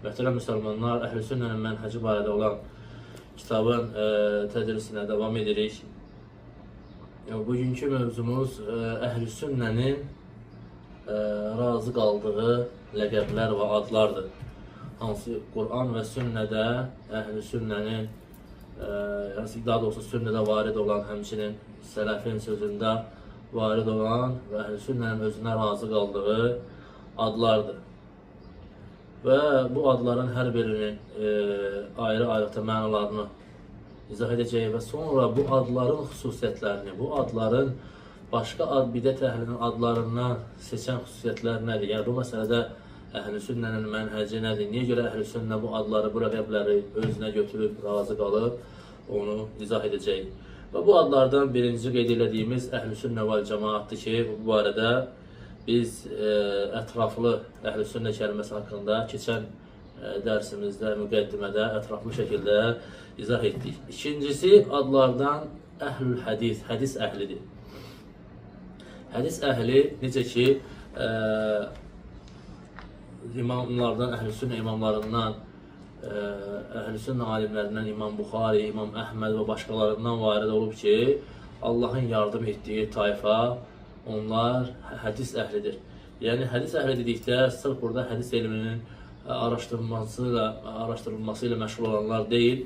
Möhtərəm müsəlmanlar, Əhl-i Sünnənin mənhəci barədə olan kitabın tədrisinə davam edirik. Bugünkü mövzumuz Əhl-i Sünnənin razı qaldığı ləqəblər və adlardır. Hansı Quran və Sünnədə Əhl-i Sünnənin, daha doğrusu Sünnədə varid olan, həmçinin sələfin sözündə varid olan və Əhl-i Sünnənin özünə razı qaldığı adlardır. Və bu adların hər birinin ayrı-ayrılıqda mənalarını izah edəcəyik və sonra bu adların xüsusiyyətlərini, bu adların başqa ad, bidət əhlinin adlarından seçən xüsusiyyətlər nədir? Yəni bu məsələdə Əhl-i Sünnənin mənhəci nədir? Niyə görə Əhl-i Sünnə bu adları, bu rəqəbləri özünə götürüb, razı qalıb, onu izah edəcəyik. Və bu adlardan birinci qeyd elədiyimiz Əhl-i Sünnə vəl cəmaatdır ki, bu barədə biz ətraflı Əhl-i Sünnə kəlməsi haqqında keçən dərsimizdə, müqəddimədə ətraflı şəkildə izah etdik. İkincisi adlardan Əhlül Hədis, hədis əhlidir. Hədis əhli necə ki, imamlardan, Əhl-i Sünnə imamlarından, Əhl-i Sünnə alimlərindən İmam Buxari, İmam Əhməd və başqalarından varid olub ki, Allahın yardım etdiyi tayfa, onlar hədis əhlidir. Yəni hədis əhli dedikdə sırf burada hədis elminin araşdırılması ilə məşğul olanlar deyil.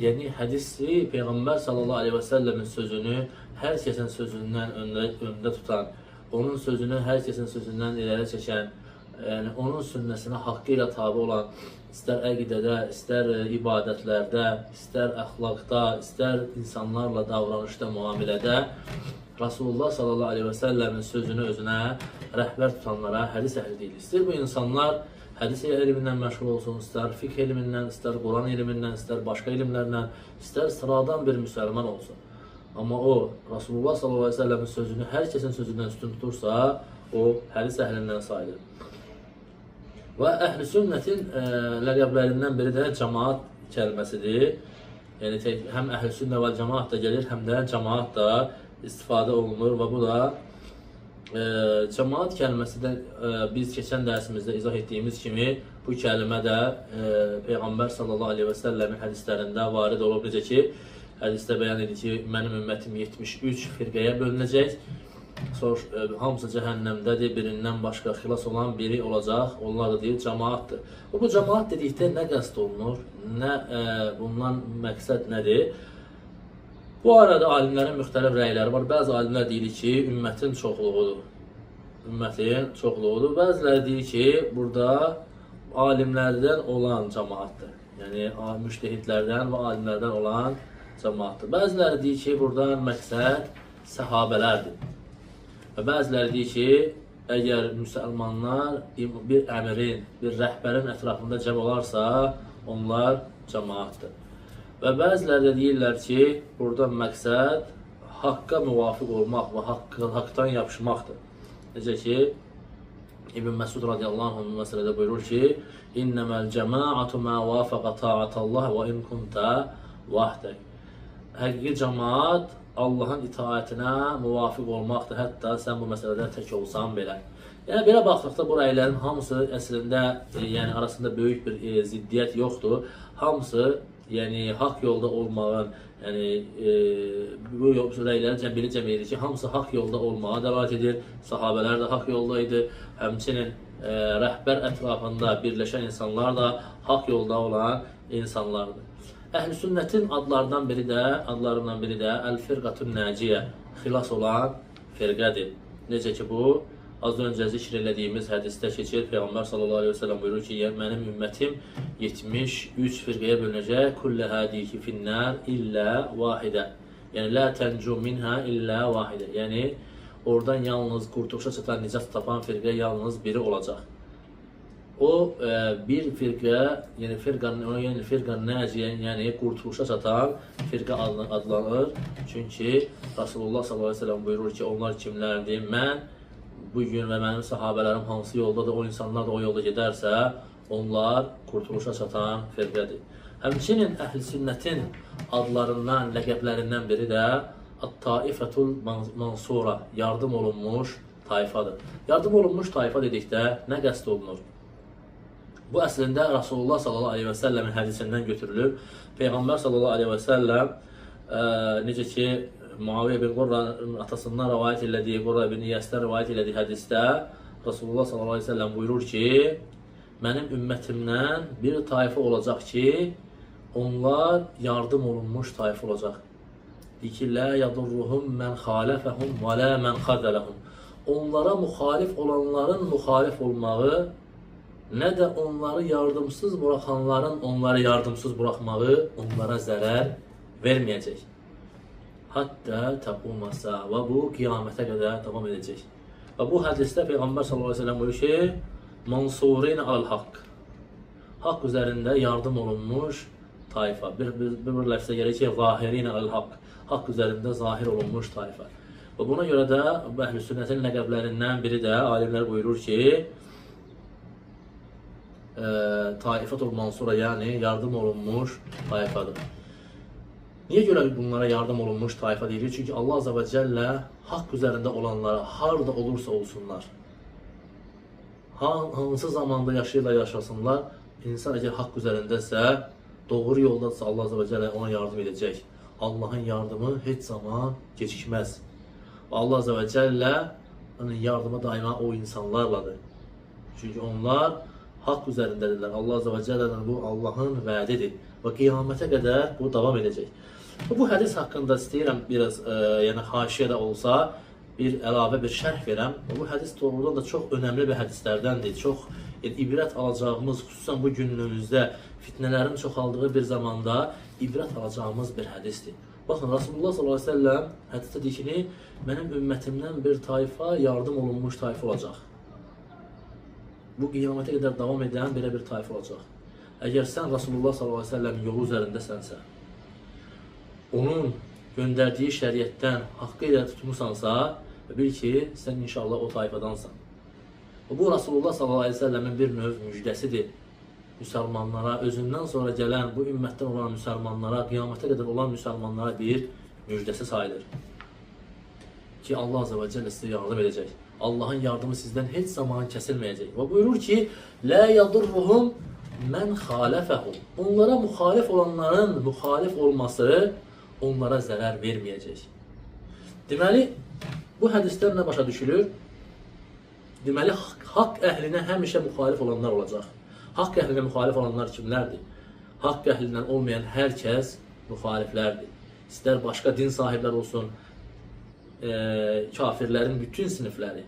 Yəni hədisi Peyğəmbər sallallahu əleyhi və səlləmin sözünü hər kəsin sözündən öndə tutan, onun sözünü hər kəsin sözündən irəli çəkən, yəni onun sünnəsinə haqqı ilə tabi olan, istər əqidədə, istər ibadətlərdə, istər əxlaqda, istər insanlarla davranışda, müamilədə Rasulullah sallallahu əleyhi və səlləmin sözünü özünə rəhbər tutanlara hədis əhli deyilir. İstər bu insanlar hədis elmindən məşğul olsun, istər fiqh elmindən, istər Quran elmindən, istər başqa elmlərlə, istər sıradan bir müsəlman olsun. Amma o Rasulullah sallallahu əleyhi və səlləmin sözünü hər kəsin sözündən üstün tutursa, o hədis əhlindən sayılır. Və Əhl-i Sünnətin ləqəblərindən biri də cəmaat kəlməsidir. Yəni həm Əhl-i Sünnə və cəmaat da gəlir, həm də cəmaat da istifadə olunur və bu da cəmaat kəlməsi də biz keçən dərsimizdə izah etdiyimiz kimi bu kəlmə də Peyğəmbər sallallahu əleyhi və səlləmin hədislərində varid olub. Necə ki, hədisdə bəyan edir ki, mənim ümmətim 73 firqəyə bölünəcək. Sonra hamısı cəhənnəmdədir, birindən başqa xilas olan biri olacaq. Onlar da deyir cəmaatdır. Bu cəmaat dedikdə nə qəsd olunur, nə bundan məqsəd nədir? Bu arada alimlərin müxtəlif rəyləri var. Bəzi alimlər deyir ki, ümmətin çoxluğudur. Ümmətin çoxluğudur. Bəziləri deyir ki, burada alimlərdən olan cəmaatdır. Yəni müştehidlərdən və alimlərdən olan cəmaatdır. Bəziləri deyir ki, buradan məqsəd səhabələrdir. Və bəziləri deyir ki, əgər müsəlmanlar bir əmirin, bir rəhbərin ətrafında cəm olarsa, onlar cəmaatdır. Və bəziləri də deyirlər ki, burada məqsəd haqqa müvafiq olmaq və haqdan yapışmaqdır. Necə ki, İbn Məsud radiyallahu anh məsələdə buyurur ki, İnnəməl cəmaatu mə vafaqa ta'atallah və in kunta vahdək. Həqiqi cəmaat Allahın itaətinə müvafiq olmaqdır, hətta sən bu məsələdə tək olsan belə. Yəni belə baxdıqda bu rəylərin hamısı əslində yəni arasında böyük bir ziddiyyət yoxdur. Hamısı yəni haqq yolda olmağın, yəni bu rəyləri belə cəm edir ki, hamısı haqq yolda olmağa dəlalət edir. Sahabələr də haqq yolda idi. Həmçinin rəhbər ətrafında birləşən insanlar da haqq yolda olan insanlardır. Əhl-i Sünnətin adlarından biri də Əl-Firqatun Naciyə, xilas olan firqədir. Necə ki bu az öncə zikr elədiyimiz hədisdə keçir. Peyğəmbər sallallahu əleyhi və səlləm buyurur ki, mənim ümmətim 73 firqəyə bölünəcək. Kullu hadihi finnar illə vahidə. Yəni la təncu minha illə vahidə. Yəni oradan yalnız qurtuluşa çatan, nicat tapan firqə yalnız biri olacaq. O bir firqə, yəni firqanın, ona yəni firqanın naciyə, yəni qurtuluşa çatan firqə adlanır. Çünki Rasulullah sallallahu əleyhi və səlləm buyurur ki, onlar kimlərdir? Mən bu gün və mənim sahabələrim hansı yoldadır, o insanlar da o yolda gedərsə, onlar qurtuluşa çatan firqədir. Həmçinin Əhl-i Sünnətin adlarından, ləqəblərindən biri də At-Taifətul Mansura, yardım olunmuş tayfadır. Yardım olunmuş tayfa dedikdə nə qəsd olunur? Bu əslində Rasulullah sallallahu əleyhi və səlləmin hədisindən götürülür. Peyğəmbər sallallahu əleyhi və səlləm necə ki Muaviyə bin Qurranın atasından rivayet elədiyi, Qurra bin İyasdan rivayet elədiyi hədisdə Rasulullah sallallahu əleyhi və səlləm buyurur ki, mənim ümmətimdən bir tayfa olacaq ki, onlar yardım olunmuş tayfa olacaq. Deyir ki, la yadurruhum men xalafahum və la men xazalahum. Onlara müxalif olanların müxalif olmağı, nə də onları yardımsız buraxanların onları yardımsız buraxmağı onlara zərər verməyəcək. Hatta təqumasa və bu qiyamətə qədər davam edəcək. Və bu hədisdə Peyğəmbər sallallahu əleyhi və səlləm buyurur ki, mansurin alal haqq. Haqq üzərində yardım olunmuş tayfa. Bir ləfzə gəlir ki, zahirin alal haqq. Haqq üzərində zahir olunmuş tayfa. Və buna görə də bu əhl-i sünnətin ləqəblərindən biri də alimlər buyurur ki, Taifatul Mansura, yəni yardım olunmuş tayfadır. Niyə görə bunlara yardım olunmuş tayfa deyilir? Çünki Allah Azze və Cəllə haqq üzərində olanlara harda olursa olsunlar, hansı zamanda yaşayırlar yaşasınlar, insan əgər haqq üzərindəsə, doğru yoldadırsa Allah Azze və Cəllə ona yardım edəcək. Allahın yardımı heç zaman gecikməz. Və Allah Azze və Cəllə onun yardımı daima o insanlarladır. Çünki onlar haqq üzərindədirlər. Allah Azze və Cəllə'nin bu Allahın vədidir və qiyamətə qədər bu davam edəcək. Bu hədis haqqında istəyirəm biraz, yəni haşiyə də olsa bir əlavə bir şərh verəm. Bu hədis doğrudan da çox önəmli bir hədislərdəndir. Çox ibrət alacağımız, xüsusən bu günümüzdə fitnələrin çoxaldığı bir zamanda ibrət alacağımız bir hədisdir. Baxın, Rasulullah sallallahu əleyhi və səlləm hədisdə deyir ki, mənim ümmətimdən bir tayfa yardım olunmuş tayfa olacaq. Bu qiyamətə qədər davam edən belə bir tayfa olacaq. Əgər sən Rasulullah sallallahu əleyhi və səlləm yolu üzərindəsənsə, onun göndərdiyi şəriətdən haqqı ilə tutmusansa, bil ki, sən inşallah o tayfadansan. Bu Rasulullah sallallahu əleyhi və səlləmin bir növ müjdəsidir. Müsəlmanlara, özündən sonra gələn bu ümmətdən olan müsəlmanlara, qiyamətə qədər olan müsəlmanlara bir müjdəsi sayılır. Ki, Allah Azze və Cəllə sizə yardım edəcək. Allahın yardımı sizdən heç zaman kəsilməyəcək. Və buyurur ki, Lə yadurruhum mən xalafəhum. Onlara müxalif olanların müxalif olması onlara zərər verməyəcək. Deməli, bu hədisdən nə başa düşülür? Deməli, haqq əhlinə həmişə müxalif olanlar olacaq. Haqq əhlinə müxalif olanlar kimlərdir? Haqq əhlindən olmayan hər kəs müxaliflərdir. İstər başqa din sahibləri olsun, kafirlərin bütün sinifləri,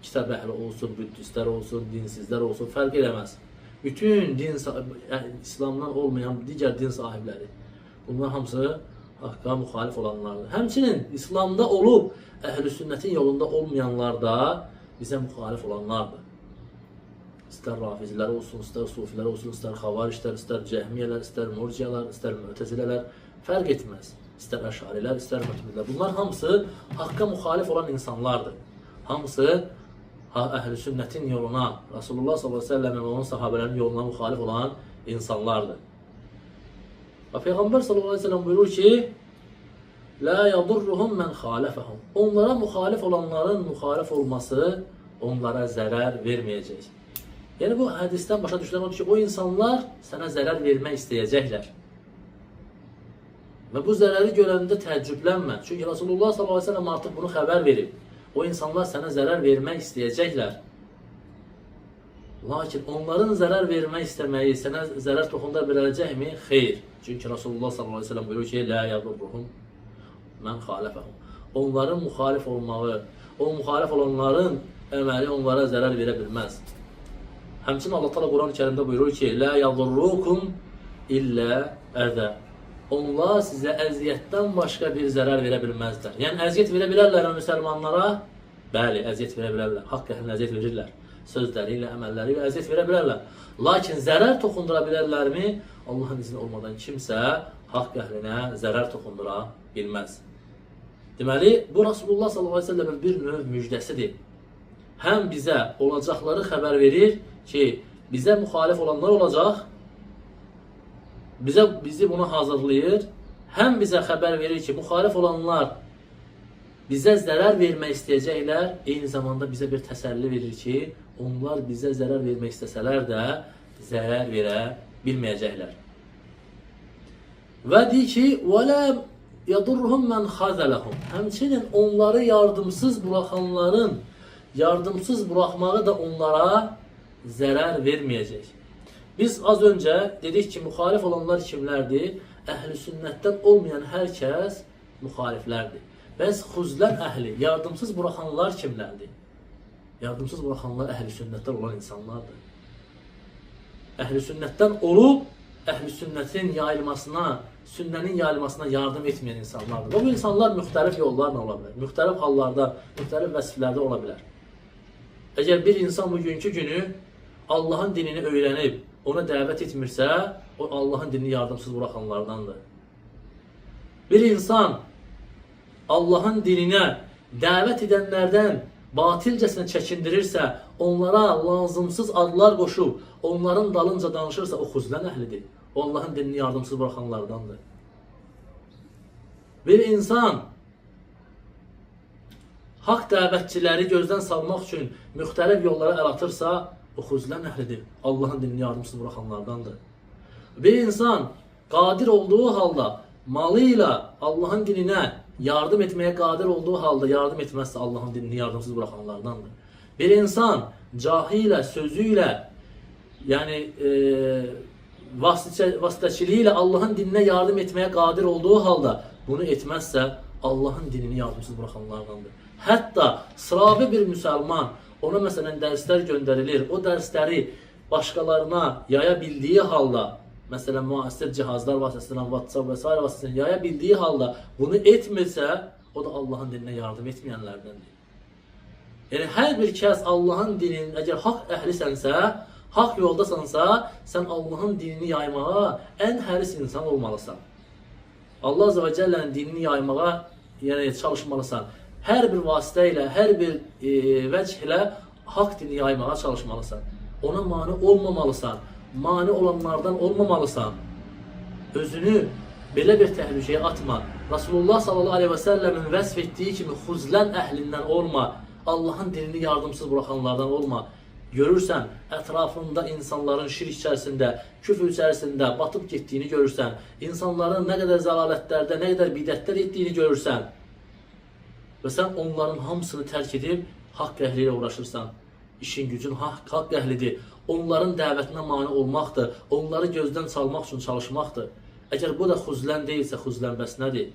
kitab əhli olsun, büddistlər olsun, dinsizlər olsun, fərq eləməz. Bütün din, yəni, İslamdan olmayan digər din sahibləri, bunlar hamısı haqqa müxalif olanlardır. Həmçinin İslamda olub əhl-i sünnətin yolunda olmayanlar da bizə müxalif olanlardır. İstər rafizilər olsun, istər sufilər olsun, istər xavariclər, istər cəhmiyyələr, istər murciyalar, istər mü'təzilələr, fərq etməz. İstər əşarilər, istər mütmidlər. Bunlar hamısı haqqa müxalif olan insanlardır. Hamısı əhl-i sünnətin yoluna, Rasulullah sallallahu əleyhi və səlləmin və onun sahabələrinin yoluna müxalif olan insanlardır. Və Peyğəmbər sallallahu əleyhi və səlləm buyurur ki, La yadurruhum men xalafahum. Onlara müxalif olanların müxalif olması onlara zərər verməyəcək. Yəni bu hədisdən başa düşülən odur ki, o insanlar sənə zərər vermək istəyəcəklər. Və bu zərəri görəndə təəccüblənmə. Çünki Rasulullah sallallahu əleyhi və səlləm artıq bunu xəbər verib. O insanlar sənə zərər vermək istəyəcəklər. Lakin onların zərər vermək istəməyi sənə zərər toxundura biləcəkmi? Xeyr. Çünki Rasulullah sallallahu əleyhi və səlləm buyurur ki, La yadurruhum men xalafahum. Onların müxalif olmağı, o müxalif olanların əməli onlara zərər verə bilməz. Həmçinin Allah Taala Quran-ı Kərimdə buyurur ki, La yadurrukum illə əzə. Onlar sizə əziyyətdən başqa bir zərər verə bilməzlər. Yəni əziyyət verə bilərlər müsəlmanlara? Bəli, əziyyət verə bilərlər. Haqq əhlinə əziyyət verirlər. Sözləri ilə, əməlləri ilə əziyyət verə bilərlər. Lakin zərər toxundura bilərlərmi? Allahın izni olmadan kimsə haqq əhlinə zərər toxundura bilməz. Deməli, bu Rasulullah sallallahu əleyhi və səlləmin bir növ müjdəsidir. Həm bizə olacaqları xəbər verir ki, bizə müxalif olanlar olacaq, bizi buna hazırlayır, həm bizə xəbər verir ki, müxalif olanlar bizə zərər vermək istəyəcəklər, eyni zamanda bizə bir təsəlli verir ki, onlar bizə zərər vermək istəsələr də, zərər verə bilməyəcəklər. Və deyir ki, وَلَا يَضُرُّهُمْ مَنْ خَذَلَهُمْ. Həmçinin onları yardımsız buraxanların yardımsız buraxmağı da onlara zərər verməyəcək. Biz az öncə dedik ki, müxalif olanlar kimlərdir? Əhl-i sünnətdən olmayan hər kəs müxaliflərdir. Bəs xuzlən əhli, yardımsız buraxanlar kimlərdir? Yardımsız buraxanlar əhl-i sünnətdən olan insanlardır. Əhl-i sünnətdən olub, əhl-i sünnətin yayılmasına, sünnənin yayılmasına yardım etməyən insanlardır. Və bu insanlar müxtəlif yollarla ola bilər, müxtəlif hallarda, müxtəlif vəsflərdə ola bilər. Əgər bir insan bugünkü günü Allahın dinini öyrənib, ona dəvət etmirsə, o Allahın dinini yardımsız buraxanlardandır. Bir insan Allahın dininə dəvət edənlərdən batilcəsinə çəkindirirsə, onlara lazımsız adlar qoşub, onların dalınca danışırsa, o xuzlən əhlidir. O Allahın dinini yardımsız buraxanlardandır. Bir insan haqq dəvətçiləri gözdən salmaq üçün müxtəlif yollara əl atırsa, o xuzlən əhlidir. Allahın dinini yardımsız buraxanlardandır. Bir insan qadir olduğu halda malı ilə Allahın dininə yardım etməyə qadir olduğu halda yardım etməzsə Allahın dinini yardımsız buraxanlardandır. Bir insan cahı ilə, sözü ilə, yəni vasitəçiliyi ilə Allahın dininə yardım etməyə qadir olduğu halda bunu etməzsə Allahın dinini yardımsız buraxanlardandır. Hətta sıravi bir müsəlman ona məsələn dərslər göndərilir, o dərsləri başqalarına yaya bildiyi halda, məsələn müasir cihazlar vasitəsilə, WhatsApp və sairə vasitəsilə yaya bildiyi halda bunu etmirsə, o da Allahın dininə yardım etməyənlərdəndir. Yəni hər bir kəs Allahın dininin, əgər haqq əhlisənsə, haqq yoldasansa, sən Allahın dinini yaymağa ən həris insan olmalısan. Allah Azze və Cəllənin dinini yaymağa yəni çalışmalısan. Hər bir vasitə ilə, hər bir vəch ilə haqq dinini yaymağa çalışmalısan. Ona mane olmamalısan. Mane olanlardan olmamalısan. Özünü belə bir təhlükəyə atma. Rasulullah sallallahu aleyhi və səlləmin vəsf etdiyi kimi xuzlən əhlindən olma. Allahın dinini yardımsız buraxanlardan olma. Görürsən, ətrafında insanların şirk içərisində, küfr içərisində batıb getdiyini görürsən. İnsanların nə qədər zəlalətlərdə, nə qədər bidətlər etdiyini görürsən. Və sən onların hamısını tərk edib haqq əhli ilə uğraşırsan. İşin gücün haqq əhlidir. Onların dəvətinə mane olmaqdır. Onları gözdən salmaq üçün çalışmaqdır. Əgər bu da xuzlən deyilsə, xuzlən bəs nədir?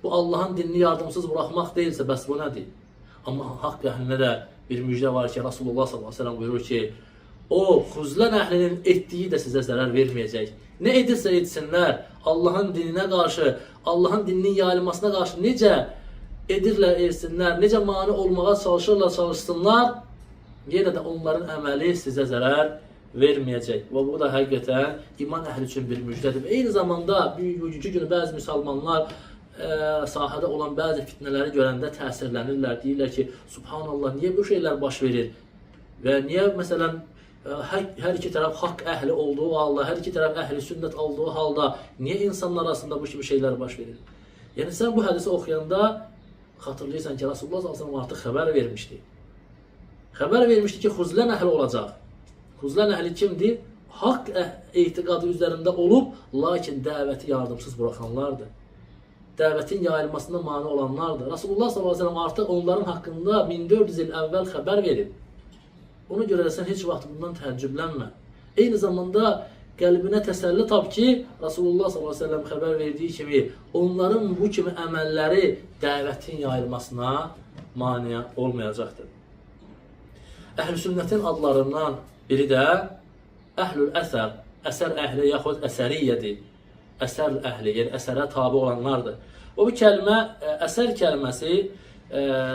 Bu Allahın dinini yardımsız buraxmaq deyilsə, bəs bu nədir? Amma haqq əhlinə də bir müjdə var ki, Rasulullah sallallahu əleyhi və səlləm buyurur ki, o xuzlən əhlinin etdiyi də sizə zərər verməyəcək. Nə edirsə etsinlər, Allahın dininə qarşı, Allahın dininin yayılmasına qarşı necə edirlər etsinlər, necə mane olmağa çalışırlar çalışsınlar, yenə də onların əməli sizə zərər verməyəcək. Və bu da həqiqətən iman əhli üçün bir müjdədir. Və eyni zamanda bugünkü günü bəzi müsəlmanlar sahədə olan bəzi fitnələri görəndə təsirlənirlər. Deyirlər ki, Subhanallah, niyə bu şeylər baş verir? Və niyə məsələn hər iki tərəf haqq əhli olduğu halda, hər iki tərəf əhli sünnət olduğu halda niyə insanlar arasında bu kimi şeylər baş verir? Yəni sən bu hədisi oxuyanda xatırlayırsan ki, Rasulullah sallallahu əleyhi və səlləm artıq xəbər vermişdi. Xəbər vermişdi ki, xuzlən əhli olacaq. Xuzlən əhli kimdir? Haqq etiqadı üzərində olub, lakin dəvəti yardımsız buraxanlardır. Dəvətin yayılmasına mane olanlardır. Rasulullah sallallahu əleyhi və səlləm artıq onların haqqında 1400 il əvvəl xəbər verib. Ona görə də sən heç vaxt bundan təəccüblənmə. Eyni zamanda qəlbinə təsəlli tap ki, Rasulullah sallallahu əleyhi və səlləm xəbər verdiyi kimi onların bu kimi əməlləri dəvətin yayılmasına mane olmayacaqdır. Əhl-i sünnətin adlarından biri də əhlül əsər, əsər əhli yaxud əsəriyyədir. Əsər əhli, yəni əsərə tabi olanlardır. Və bu kəlmə, əsər kəlməsi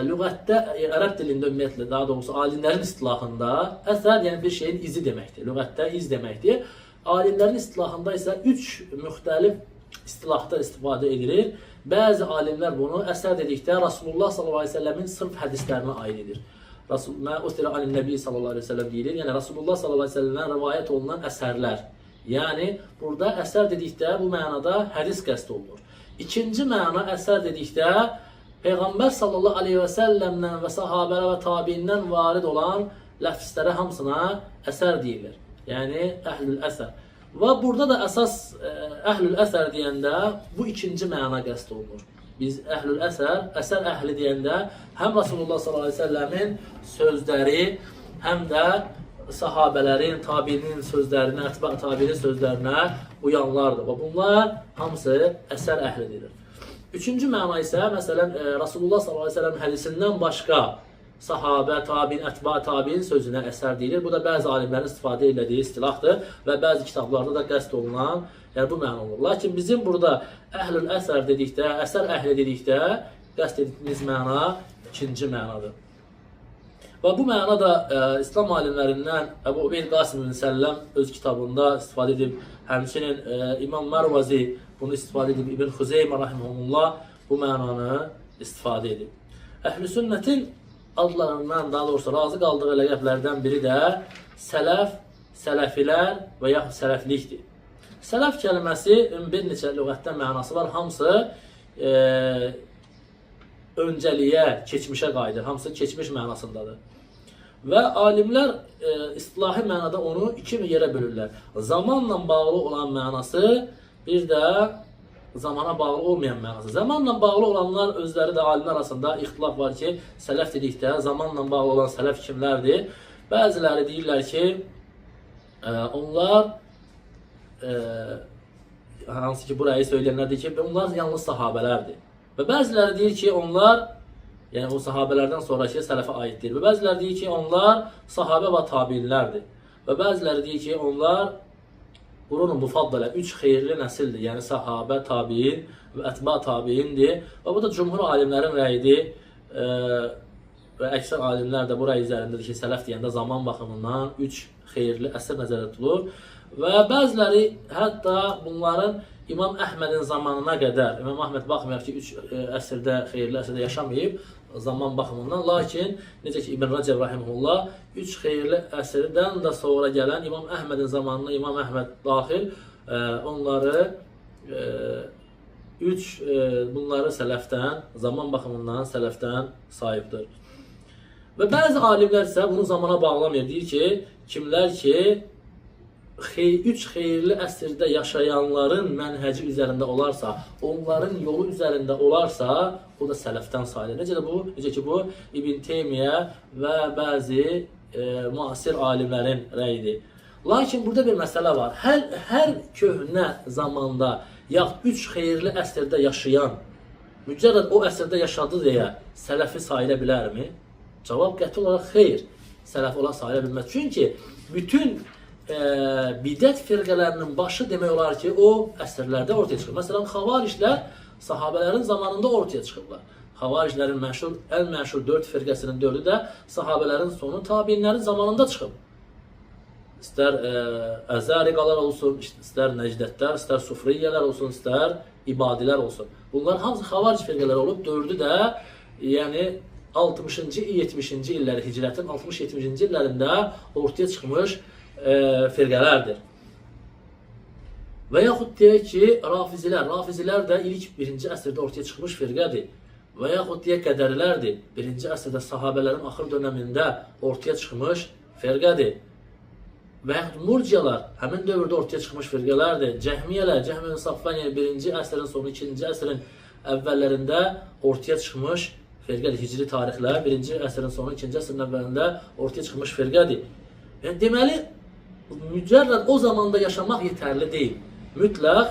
lüğətdə, ərəb dilində ümumiyyətlə, daha doğrusu alimlərin istilahında əsər, yəni bir şeyin izi deməkdir. Lüğətdə iz deməkdir. Alimlərin istilahında isə üç müxtəlif istilahda istifadə edilir. Bəzi alimlər bunu əsər dedikdə Rasulullah sallallahu əleyhi və səlləmin sırf hədislərinə aid edir. Mə usira anin Nəbi sallallahu əleyhi və səlləm deyilir. Yəni Rasulullah sallallahu əleyhi və səlləmdən rivayət olunan əsərlər. Yəni burada əsər dedikdə bu mənada hədis qəsd olunur. İkinci məna əsər dedikdə Peyğəmbər sallallahu əleyhi və səlləmdən və sahabələrə və tabiindən varid olan ləfzlərə hamısına əsər deyilir. Yəni əhlül əsər. Və burada da əsas əhlül əsər deyəndə bu ikinci məna qəsd olunur. Biz əhlül əsər, əsər əhli deyəndə həm Rasulullah sallallahu əleyhi və səlləmin sözləri, həm də sahabələrin, tabiinin sözlərinə, ətba tabiinin sözlərinə uyanlardır. Və bunlar hamısı əsər əhlidir. Üçüncü məna isə məsələn Rasulullah sallallahu əleyhi və səlləm hədisindən başqa sahabə, tabiin, ətba tabiin sözünə əsər deyilir. Bu da bəzi alimlərin istifadə elədiyi istilahdır və bəzi kitablarda da qəsd olunan, yəni bu məna olur. Lakin bizim burada əhlül əsər dedikdə, əsər əhli dedikdə qəsd etdiyimiz məna ikinci mənadır. Və bu məna da İslam alimlərindən Əbu Ubeyd Qasim ibn Səlləm öz kitabında istifadə edib, həmçinin İmam Mərvazi bunu istifadə edib, İbn Xuzeymə rahimehullah bu mənanı istifadə edib. Əhl-i sünnətin adlarından, daha doğrusu razı qaldığı ləqəblərdən biri də sələf, sələfilər və yaxud sələflikdir. Sələf kəlməsi bir neçə lüğətdə mənası var. Hamısı öncəliyə, keçmişə qayıdır. Hamısı keçmiş mənasındadır. Və alimlər istilahi mənada onu iki yerə bölürlər. Zamanla bağlı olan mənası, bir də zamana bağlı olmayan mənası. Zamanla bağlı olanlar özləri də alimlər arasında ixtilaf var ki, sələf dedikdə zamanla bağlı olan sələf kimlərdir? Bəziləri deyirlər ki, onlar hansı ki burayı söyləyənlər deyir ki, onlar yalnız sahabələrdir. Və bəziləri deyir ki, onlar yəni o sahabələrdən sonraki sələfə aiddir. Və bəziləri deyir ki, onlar sahabə və tabiinlərdir. Və bəziləri deyir ki, onlar Qurun-u mufaddalə, üç xeyirli nəsildir. Yəni sahabə, tabiin və ətba tabiindir. Və bu da cümhur alimlərin rəyidir. Və əksər alimlər də bu rəy üzərindədir ki, sələf deyəndə zaman baxımından üç xeyirli əsr nəzərdə tutulur. Və bəziləri hətta bunların İmam Əhmədin zamanına qədər, İmam Əhməd baxmayaraq ki, üç əsrdə, xeyirli əsrdə yaşamayıb zaman baxımından, lakin necə ki İbn Rəcəb rahimehullah üç xeyirli əsrdən də sonra gələn İmam Əhmədin zamanına İmam Əhməd daxil onları bunları sələfdən, zaman baxımından sələfdən sahibdir. Və bəzi alimlər isə bunu zamana bağlamır. Deyir ki, kimlər ki üç xeyirli əsrdə yaşayanların mənhəci üzərində olarsa, onların yolu üzərində olarsa, o da sələfdən sayılır. Necə də bu? Necə ki bu İbn Teymiyyə və bəzi müasir alimlərin rəyidir. Lakin burada bir məsələ var. Hər köhnə zamanda yaxud üç xeyirli əsrdə yaşayan mücərrəd o əsrdə yaşadı deyə sələfi sayıla bilərmi? Cavab qəti olaraq xeyr. Sələf ola sayıla bilməz. Çünki bütün bidət firqələrinin başı demək olar ki, o əsrlərdə ortaya çıxır. Məsələn, xavariclər sahabələrin zamanında ortaya çıxıblar. Xavariclərin məşhur, ən məşhur 4 firqəsinin 4-ü də sahabələrin sonu tabiinlərin zamanında çıxıb. İstər Əzəriqalar olsun, istər Nəcdətlər, istər Sufriyyələr olsun, istər İbadilər olsun. Bunlar hamısı xavaric firqələri olub, 4-ü də yəni 60-cı, 70-ci illəri, hicrətin 60-70-ci illərində ortaya çıxmış firqələrdir. Və yaxud deyək ki, rafizilər, rafizilər də ilk 1-ci əsrdə ortaya çıxmış firqədir. Və yaxud deyək qədərilərdir. 1-ci əsrdə sahabələrin axır dönəmində ortaya çıxmış firqədir. Və yaxud murciyalar həmin dövrdə ortaya çıxmış firqələrdir. Cəhmiyyələr, Cəhmiyyənin Safvan, yəni 1-ci əsrin sonu, 2-ci əsrin əvvəllərində ortaya çıxmış firqədir. Hicri tarixlə 1-ci əsrin sonu, 2-ci əsrin əvvəlində ortaya çıxmış firqədir. Yəni, deməli, mücərrəd o zamanda yaşamaq yetərli deyil. Mütləq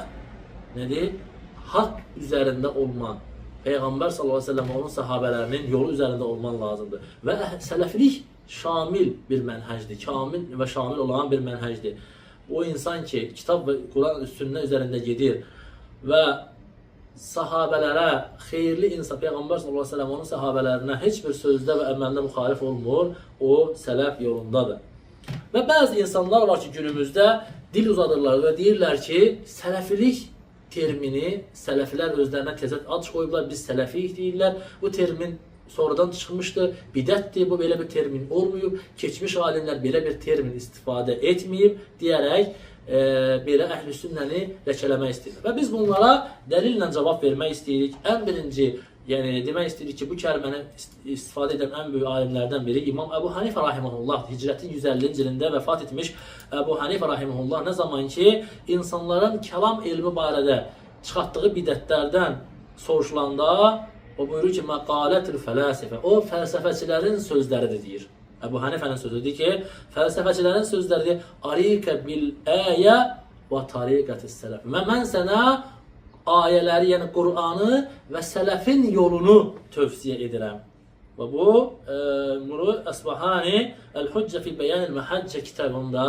nədir? Haqq üzərində olman, Peyğəmbər sallallahu əleyhi və səlləm onun sahabələrinin yolu üzərində olman lazımdır. Və sələfilik şamil bir mənhəcdir, kamil və şamil olan bir mənhəcdir. O insan ki, kitab və Quran sünnə üzərində gedir və sahabələrə, xeyirli insan, Peyğəmbər sallallahu əleyhi və səlləm onun sahabələrinə heç bir sözdə və əməldə müxalif olmur, o sələf yolundadır. Və bəzi insanlar var ki, günümüzdə dil uzadırlar və deyirlər ki, sələfilik termini, sələfilər özlərinə təzə ad qoyublar, biz sələfiyik deyirlər. Bu termin sonradan çıxmışdı, bidətdir, bu belə bir termin olmayıb, keçmiş alimlər belə bir termin istifadə etməyib deyərək belə əhl-i sünnəni ləkələmək istəyirlər. Və biz bunlara dəlillə cavab vermək istəyirik. Ən birinci Yəni demək istəyirik ki, bu kəlməni istifadə edən ən böyük alimlərdən biri İmam Əbu Hanifə rahimehullah, hicrətin 150-ci ilində vəfat etmiş Əbu Hanifə rahimehullah nə zaman ki insanların kəlam elmi barədə çıxartdığı bidətlərdən soruşulanda o buyurur ki, məqalətül fələsifə. O fəlsəfəçilərin sözləridir deyir. Əbu Hanifənin sözüdür ki, fəlsəfəçilərin sözləridir. Arikə bil əyə və tariqətis sələf. Və mən sənə ayələri, yəni Qur'anı və sələfin yolunu tövsiyə edirəm. Və bu Muru Əsbahani El-Hüccə fi Bəyanil Məhəccə kitabında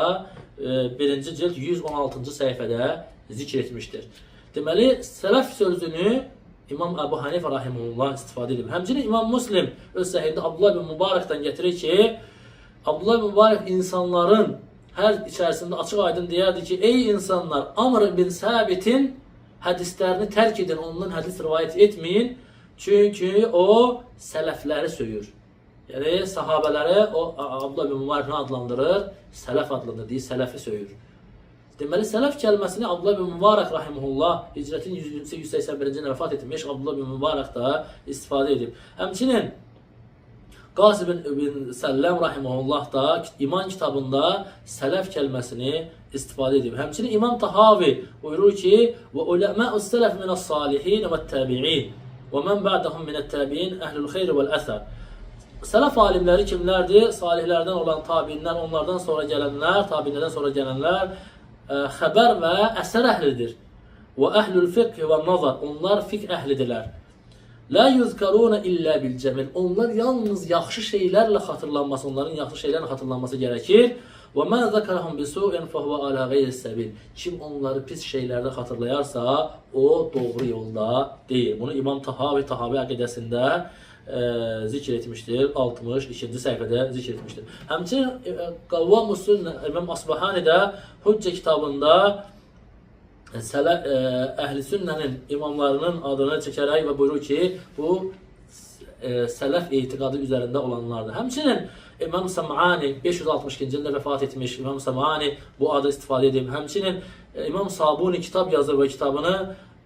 1-ci cild 116-cı səhifədə zikr etmişdir. Deməli, sələf sözünü İmam Əbu Hanifə rahimehullah istifadə edib. Həmçinin İmam Muslim öz səhihində Abdullah bin Mübarəkdən gətirir ki, Abdullah bin Mübarək insanların hər içərisində açıq aydın deyərdi ki, ey insanlar, Amr bin Səbitin hədislərini tərk edin, ondan hədis rivayət etməyin. Çünki o sələfləri söyür. Yəni sahabələri o Abdullah bin Mübarək nə adlandırır? Sələf adlandırır, deyir, sələfi söyür. Deməli, sələf kəlməsini Abdullah bin Mübarək rahimehullah hicrətin 181-ci ilində vəfat etmiş Abdullah bin Mübarək da istifadə edib. Həmçinin Qasim bin Səlləm rahimehullah da İman kitabında sələf kəlməsini istifadə edib. Həmçinin İmam Tahavi buyurur ki: "Və uləmâ'us sələf minəs-salihin və-təbi'in və men ba'dahum minət-təbi'in əhlul xeyr vəl-əsər." Sələf alimləri kimlərdir? Salihlərdən olan tabiinlər, onlardan sonra gələnlər, tabiinlərdən sonra gələnlər xəbər və əsər əhlidir. Və əhlül fiqh və nazar. Onlar fiqh əhlidirlər. La yuzkaruna illa bil cəmil. Onlar yalnız yaxşı şeylərlə xatırlanması, onların yaxşı şeylərlə xatırlanması gərəkir. Və men zakarahum bisu'in fehuve ala geyri səbil. Kim onları pis şeylərdə xatırlayarsa, o doğru yolda deyil. Bunu İmam Tahavi Tahavi əqidəsində zikr etmişdir. 62-ci səhifədə zikr etmişdir. Həmçinin Qavvamus Sünnə İmam Asbahani də Hüccə kitabında Əhl-i Sünnənin imamlarının adını çəkərək və buyurur ki, bu sələf etiqadı üzərində olanlardır. Həmçinin İmam Sam'ani 562-ci ildə vəfat etmiş İmam Sam'ani bu adı istifadə edib. Həmçinin İmam Sabuni kitab yazır və kitabını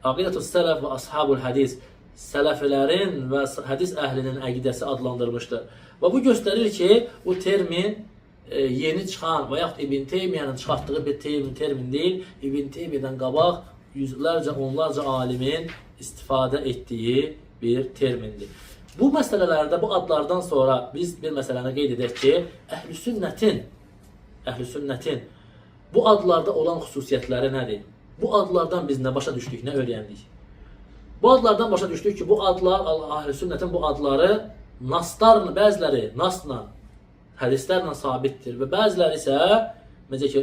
Aqidətus Sələf və Ashabul Hədis, sələflərin və hədis əhlinin əqidəsi adlandırmışdır. Və bu göstərir ki, bu termin yeni çıxan və yaxud İbn Teymiyyənin çıxartdığı bir termin deyil. İbn Teymiyyədən qabaq yüzlərcə, onlarca alimin istifadə etdiyi bir termindir. Bu məsələlərdə, bu adlardan sonra biz bir məsələni qeyd edək ki, Əhl-i Sünnətin bu adlarda olan xüsusiyyətləri nədir? Bu adlardan biz nə başa düşdük, nə öyrəndik? Bu adlardan başa düşdük ki, bu adlar, Əhl-i Sünnətin bu adları naslarla, bəziləri nasla, hədislərlə sabitdir və bəziləri isə necə ki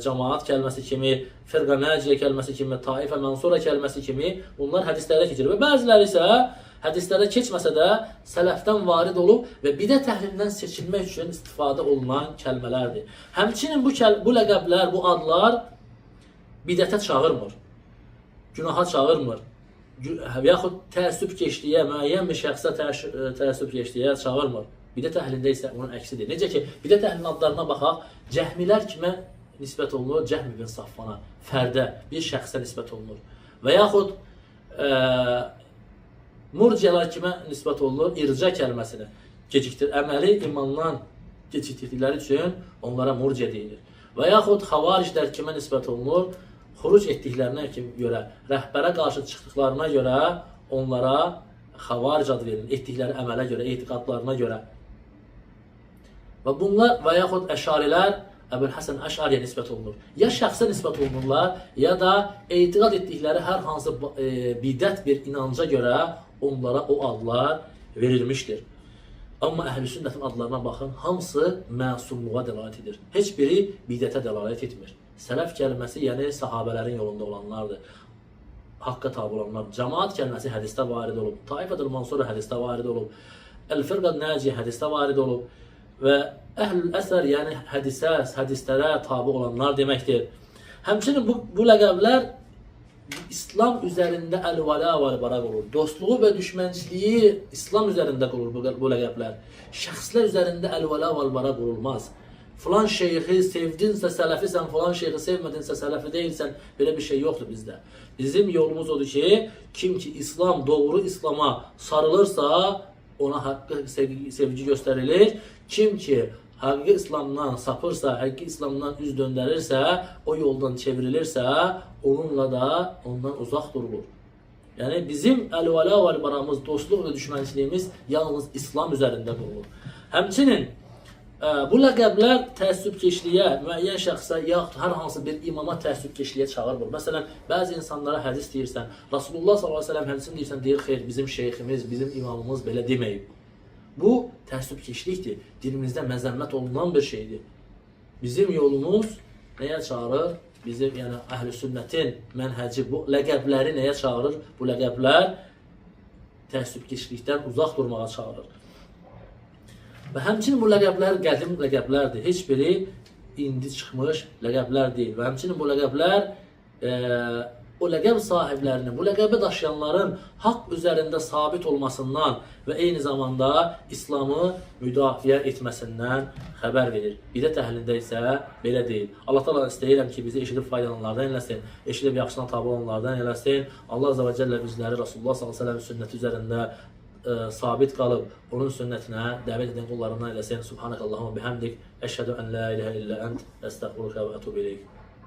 cemaat kəlməsi kimi, firqa naciyə kəlməsi kimi, taifə mənsura kəlməsi kimi bunlar hədislərdə keçir və bəziləri isə hədislərdə keçməsə də sələfdən varid olub və bidət əhlindən seçilmək üçün istifadə olunan kəlmələrdir. Həmçinin bu ləqəblər, bu adlar bidətə çağırmır, günaha çağırmır və yaxud təəssübkeşliyə, müəyyən bir şəxsə təəssübkeşliyə çağırmır. Bidət əhlində isə onun əksidir. Necə ki, bidət əhlinin adlarına baxaq, cəhmilər kimə nisbət olunur? Cəhm ibn Safvana, fərdə, bir şəxsə nisbət olunur. Və yaxud murciələr kimə nisbət olunur? İrca kəlməsinə. Gecikdir, əməli imandan gecikdirdikləri üçün onlara murciə deyilir. Və yaxud xavariclər kimə nisbət olunur? Xuruc etdiklərinə görə, rəhbərə qarşı çıxdıqlarına görə onlara xavaric adı verilir. Etdikləri əmələ görə, etiqadlarına görə. Və bunlar və yaxud əşarilər Əbül Həsən Əşariyə nisbət olunur. Ya şəxsə nisbət olunurlar, ya da etiqad etdikləri hər hansı bidət bir inanca görə onlara o adlar verilmişdir. Amma əhl-i sünnətin adlarına baxın, hamısı məsumluğa dəlalət edir. Heç biri bidətə dəlalət etmir. Sələf kəlməsi, yəni sahabələrin yolunda olanlardır. Haqqa tabi olanlar. Cemaat kəlməsi hədisdə varid olub. Taifətul Mansura hədisdə varid olub. El-Firqa Naciyə hədisdə varid olub. Və əhlül əsər, yəni hədisə, hədislərə tabi olanlar deməkdir. Həmçinin bu ləqəblər İslam üzərində əl-vəla vəl-bara qurur. Dostluğu və düşmənçiliyi İslam üzərində qurur bu ləqəblər. Şəxslər üzərində əl-vəla vəl-bara qurulmaz. Filan şeyxi sevdinsə sələfisən, filan şeyxi sevmədinsə sələfi deyilsən, belə bir şey yoxdur bizdə. Bizim yolumuz odur ki, kim ki İslam, doğru İslama sarılırsa, ona haqqı sevgi göstərilir. Kim ki həqiqi İslamdan sapırsa, həqiqi İslamdan üz döndərirsə, o yoldan çevrilirsə, onunla da ondan uzaq durulur. Yəni bizim əl-vəla və əl-baramız, dostluq və düşmənçiliyimiz yalnız İslam üzərində qurulur. Həmçinin bu ləqəblər təəssübkeşliyə, müəyyən şəxsə yaxud hər hansı bir imama təəssübkeşliyə çağırmır. Məsələn, bəzi insanlara hədis deyirsən, Rasulullah sallallahu əleyhi və səlləm hədisini deyirsən, deyir xeyr, bizim şeyximiz, bizim imamımız belə deməyib. Bu təəssübkeşlikdir. Dinimizdə məzəmmət olunan bir şeydir. Bizim yolumuz nəyə çağırır? Bizim, yəni əhl-i sünnətin mənhəci bu ləqəbləri nəyə çağırır? Bu ləqəblər təəssübkeşlikdən uzaq durmağa çağırır. Və həmçinin bu ləqəblər qədim ləqəblərdir. Heç biri indi çıxmış ləqəblər deyil. Və həmçinin bu ləqəblər o ləqəb sahiblərinin, bu ləqəbi daşıyanların haqq üzərində sabit olmasından və eyni zamanda İslamı müdafiə etməsindən xəbər verir. Bidət əhlində isə belə deyil. Allah Taala istəyirəm ki, bizi eşidib faydalananlardan eləsin, eşidib yaxşına tabe olanlardan eləsin. Allah Azza və Cəllə bizləri Rasulullah sallallahu əleyhi və səlləm sünnəti üzərində sabit qalıb onun sünnətinə dəvət edən qullarından eləsin. Subhanakallahumma bihamdik. Əşhədu ən la ilahə illə ənt. Əstəğfiruka və ətubu ileyk.